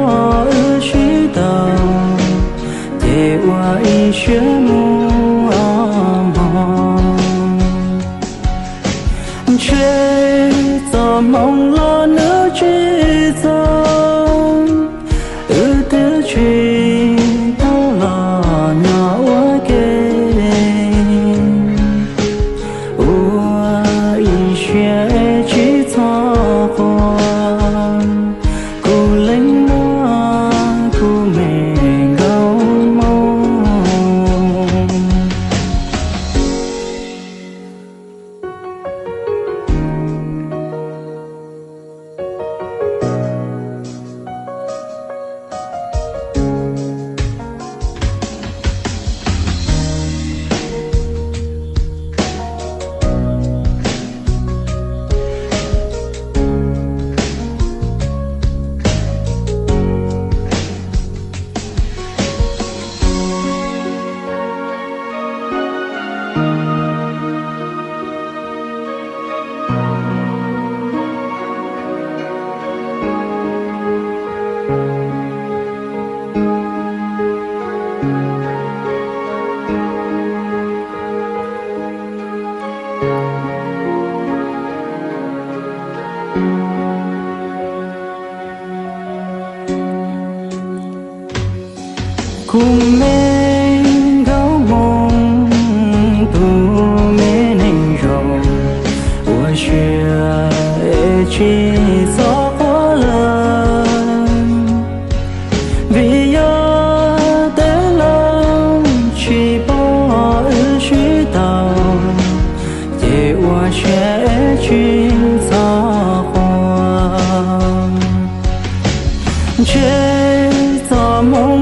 wb sib tau, ces ua ib siab muaj hmoo. Ntshe txoj hmoo los nws tsis txog, wb twb tsis tau los nyob ua ke. Ua ib siab tsis txhob quaj, kuv leej muaj kuv me nkauj hmoob. Kuv me nkauj hmoob, tus me neeg zoo, ua siab tsis txhob quaj lawm, vim yog tej laus tsis pom wb sib tau, ces ua siab tsis txhob quaj. Ntshe txoj hmoo